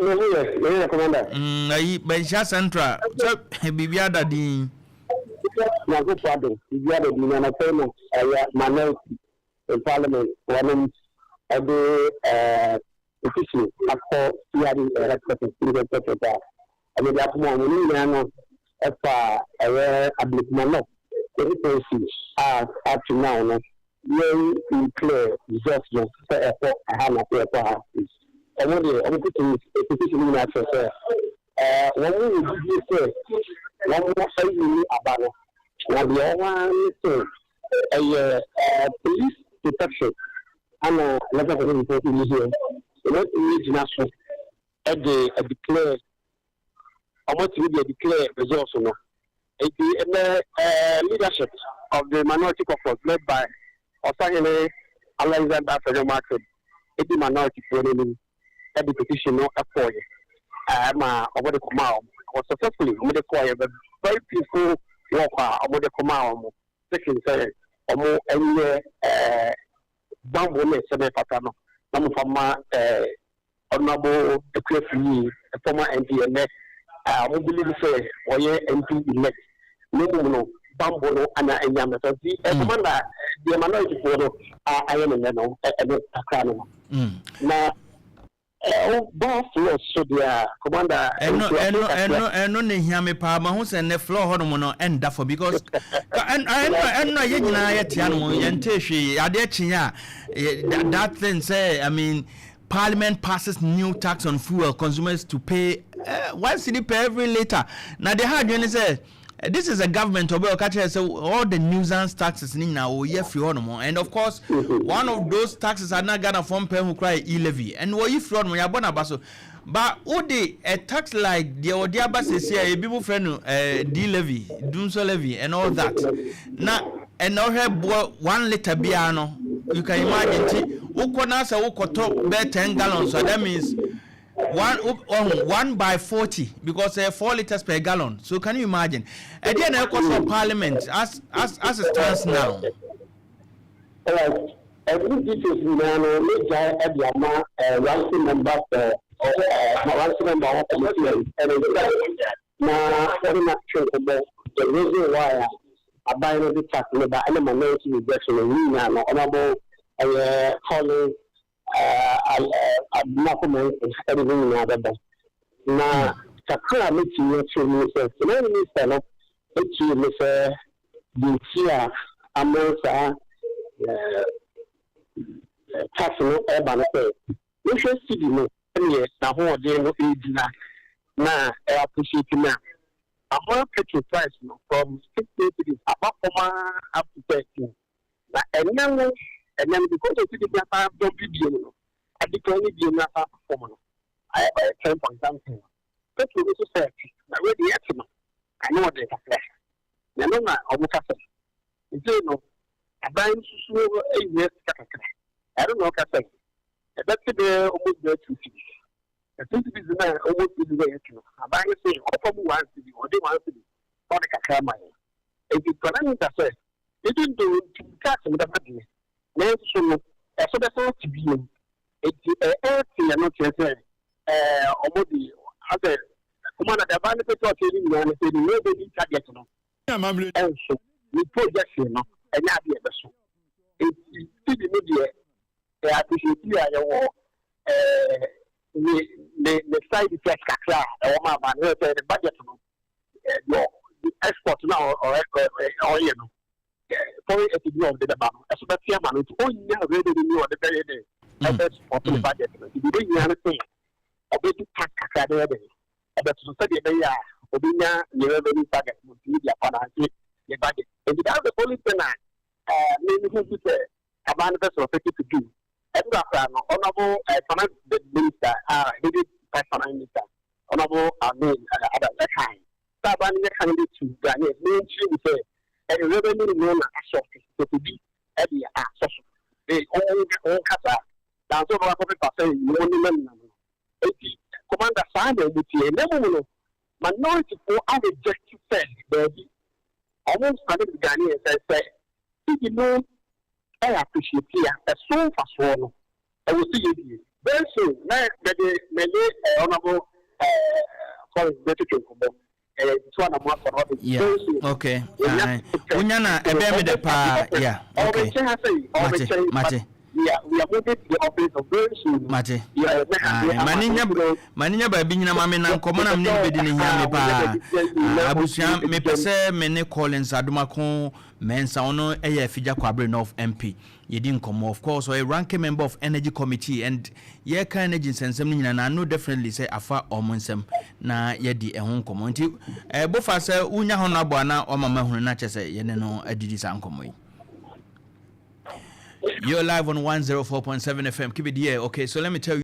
Yɛ Commander. Ayi Bɛnhyia Central sɛ biribi ada din. Nyankopɔn adom, biribi ada din na anɔpɛ no ɛyɛ minority in Parliament wɔnom ɛde petition akɔ CID headquarters, police headquarters a ɔmo de akɔma ɔmo ne nyinaa no ɛfa ɛyɛ Ablekuma North constituency a up to now no yɛn declare result no sɛ ɛkɔ aha na sɛ ɛkɔ ha. Ɔmo deɛ, ɔmo petition no nyinaa kyerɛ sɛ wɔn mo wɔ gyidie sɛ wɔn mo ayi ne aba no, na deɛ ɔwɔ ara ne sɛ ɛyɛ police protection ana Electoral Commission fo yi here wɔn gyina so ɛde declare, ɔmo tumi de declare results no. Eti ɛnɛ leadership of the Minority Caucus, led by Ɔsahene Alexander Afenyo-Markin, edi minority foɔ n'anim ɛde petition no ɛkɔɔyɛ ɛma ɔmo de kɔmaa wɔn. Wɔ successfully ɔmo de kɔɔyɛ, but very peaceful work a ɔmo de kɔmaa wɔn, sekin sɛ ɔmo ɛnyɛ bambɔ ne ɛsɛ bɛ fata no na mo fa ma Honourable Akua Afriyie, former MP, ɛnɛ ɔmo believe sɛ ɔyɛ MP elect ne mu no bambɔ no ana ɛnya mɛsɛ. Nti ɛkɔma na deɛ minority foɔ no a ayɛ ne nɛ no ɛde kakra no na ɔba floor so deɛ a, Commander. Ɛno ne hia me paa ma ho sɛ nnɛ floor hɔnom no ɛnda fɔ because ɛno a yɛn nyinaa yɛtea no yɛnte hwee adeɛ kye a that thing sɛ, I mean, Parliament passes new tax on fuel, consumers to pay 1 cedi per every litre. Na deɛ ha adwene sɛ this is a government ɔbɛ ɔka kyerɛ sɛ all the nuisance taxes ne nyinaa wɔyɛ firi hɔ nom, and of course one of those taxes a na Ghana fɔ mpɛ ho koraa yɛ e-levy, and wɔyi firi hɔ nom, yɛabɔ n'aba so. But wode a tax like deɛ wɔde aba sese a ebi mo frɛ no d levy, dumso levy and all that, na ɛna ɔhwɛ boɔ 1 litre biara no, you can imagine. Nti wokɔ na sɛ wokɔtɔ bɛɛ 10 gallons, so that means one 1 by 40 because 4 liters per gallon. So can you imagine ɛdeɛ na ɛkɔ so Parliament as it stands now? Alright, every details nyinaa no ne gyae ɛde ama ranking member for ranking member wɔ committee ɛne na wɔde na twe nkɔmmɔ the reason why a aban no de tax ne ba ɛne minority rejection no nyinaa no. Ɔnabɔ ɛyɛ Collins Adomako Mensah ɛde ne nyinaa bɛba. Na kakra a mɛtumi akyerɛ mu sɛ finance minister no ɛkyerɛ mu sɛ deɛ nti a ama saa tax no ɛba no sɛ wohwɛ cedi no ɛneɛ n'ahoɔden no ɛgyina na ɛyɛ appreciate no a ama petrol price no from 16 cedis aba fam up to 13. Na ɛnɛ no because of cedi bi asa dɔm bi bie mu no adekora ne bie mu asa aba fam no ayɛ bɛyɛ 10 point something. Petrol no nso sɛ ɛte na wei deɛ ɛte no ano ɔde kakra na ɛno na ɔmo kasa nti no aban nso ɛnyɛ sika kakra. Ɛno na ɔka sɛ ɛbɛte bɛyɛ almost bɛyɛ 2 cedis na 2 cedis na almost 2 cedis a yɛte no, aban no sɛ ɔfa mu 1 cedi, ɔde 1 cedi ɔde kakra ma yɛn. Eti nkwadaa no nka sɛ even though ntum tax no bɛba deɛ, nanso no ɛso bɛsan te bio. Eti ɛɛte yɛ no kyerɛ sɛ ɔmo de asɛ kuma na daba no pɛ sɛ ɔkyerɛ ne nyinaa no sɛ ne revenue target no ɛnso ne projection no ɛnyɛ adeɛ ɛbɛso. Eti cedi no deɛ ɛ appreciate a yɛwɔ ne side effect kakra a ɛwɔ ma aba no sɛ ne budget no deɛ export na ɔyɛ no, foreign exchange na ɔde bɛba no ɛso bɛte ama no, nti ɔnya revenue ni ɔde bɛyɛ dɛ ɛbɛ support ne budget no. Nti deɛ ɛbɛnyia no sɛ ɔbɛdi tax kakra de yɛ dɛ ɛbɛto so sɛdeɛ ɛbɛyɛ a ɔbɛnya ne revenue target no nti de afinance ne budget. Nti that's the only thing a me me hu bi sɛ aban no pɛ sɛ ɔpɛ to do. Ɛnu akora no, Honourable Finance Minister a headed by Finance Minister Honourable Amin Adam ɛkan sɛ aban no yɛ candidate to Ghanaians ne nkyerɛ mu sɛ ɛyɛ revenue no na asɔ sɛ bi ɛde asɔ so ee ɔn kasa nanso ɔbɛka kɔ pepa sɛ wɔn ne nam nam no. Eti Commander, saa na ɛmu tie. Na mu no minority fo areject sɛ baabi ɔmo nsane Ghanaians sɛ cedi no ɛyɛ appreciate a ɛso mfasoɔ no ɛwɔ sɛ yɛ die. Very soon na mɛde mɛde Honourable Collins bɛtwitwi nkɔmmɔ ɛyɛ ntu anamo akɔ no ɔde very soon. Wonya na ɛbɛn mi dɛ paa, yeah, okay. Ɔbɛkyɛn ha sɛ ɔbɛkyɛn. Mate. We are moving to the office of very soon. Mate. Ma ne nya baabi nyina ma me na nkɔmmɔ na mene bɛdi ne hia me paa. Abusua, mepɛ sɛ me ne Collins Adomako Mensah, ɔno ɛyɛ Afigya Kwabre North MP, yɛdi nkɔmmɔ. Of course, ɔyɛ ranking member of Energy Committee and yɛka energy nsɛnsɛm no nyinaa na ano definitely sɛ afa ɔmo nsɛm na yɛdi ɛho nkɔmmɔ. Nti bofa sɛ wonya hɔ no aboa na wama mahunu na kyɛ sɛ yɛne no adidi saa nkɔmmɔ yi. You're live on 104.7 FM. Keep it here. Okay, so let me tell you.